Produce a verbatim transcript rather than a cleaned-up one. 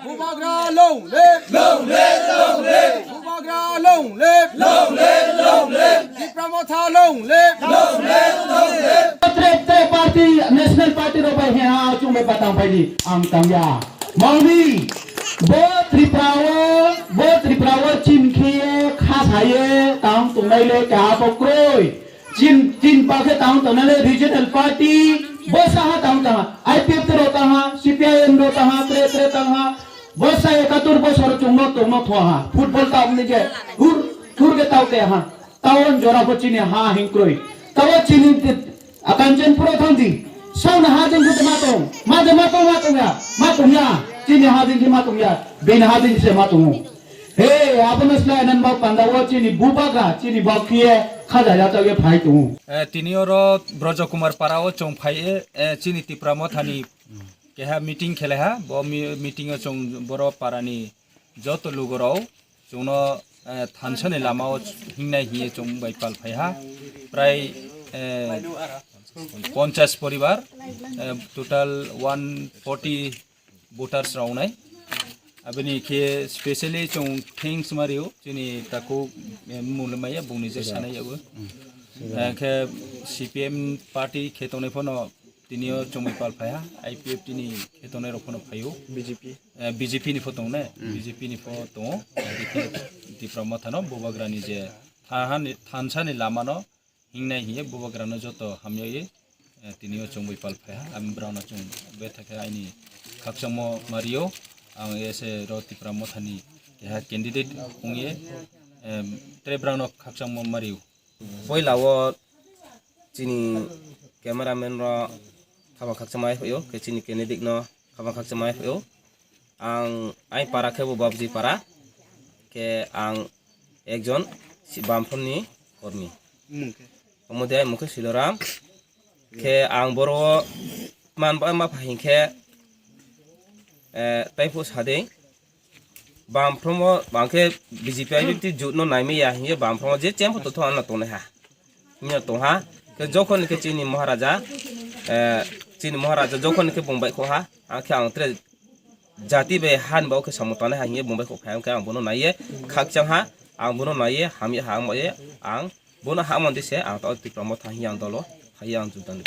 Bubagra long live! Long live, long live! Bubagra long live! Long live, long live! Tipra Motha long live! Long live, long live! Tre, tre party, National Party rok bai he ha chung bai patang pai di. Ang tang ya. Mangni, bo Tripura o, bo Tripura o chin khe kha saye tang tung nai le ka bo kroi. Chin, chin pa khe tang tong nai le regional party, bo saha tang tang ha, I P F T ro tang ha, C P I M ro tang ha, tre, tre tang ha, bo sa ekatur bosor chungno tongno thwa ha, football ta umni je, hur, hur ke tau te ha, tawon jora bo chini ha hingkroi, tawo chini te, Akanchanpur o thang di, sauna ha jeng khe ma tong, ma de ma tong, ma tong ya, ma tong ya, chini ha jeng khe ma tong ya, bini ha jeng se ma tong. He, abono slai nan ba panda o chini bubagra, chini bokhiye khaja ya tawye phai tongo. Eh, tini oro Brojo Kumar para o chong phai e, eh, chini Tipra Mothani keha meeting khele ha, bo mi-, meeting o chong boro parani joto lugorao chongno, eh, thansani lama o hingnai hiye chong bai pal phai ha. Prai, eh, ponchas poribar, eh, total one forty voters rok wngnai. Aboni khe specially chwng thanks ma rio chini takhuk, eh, mungla maya bungni je sanai yabo. Eh, khe C P M party khe tongnai phano tinio chwngwi pal phaiha, I P F T ni khe tongnai rok phano phaio. B J P. Eh, B J P ni pho tongnai, B J P ni pho tongo. Aboni khe Tipra Mothano bubagrani je thanhani, thansani lamano hingnai hiye bubagrano joto hamyai, eh, tinio chongwi pal phaiha. Ang brano chong betha khe aini khakchangmo mario. Ang ese ro Tipra Mothani keha candidate ongye, em, tre brano khakchangmo mario. Poila o chini cameraman ro khama khakchangma phaiyo, khe chini candidate no khama khakchangma phaiyo. Ang, ai para khe bo Babji para, khe ang ekjon si-, Bamphrom ni kormi. Mung khe? Omo de mung khe Siloram. Khe ang boro man ba ma pha hinkhe, eh, taiphuru sading. Bamphrom o bang khe B J P I P F T jut no naimaya hinkhe Bamphrom o je chempo totho ano tongnai ha. Hinya tongha. Khe jokhon khe chini Maharaja, eh, chini Maharaja jokhon khe bung bai khoha, ang khe ang tre jati bai han ba khe samung tanai ha hiye bung bai kho phai ang khe ang bono naiye khakchang ha, ang bono naiye hamya ha ang boye ang bono ha mon dise ang ta Tipra Motha hiya ang dolo, hiya ang judan.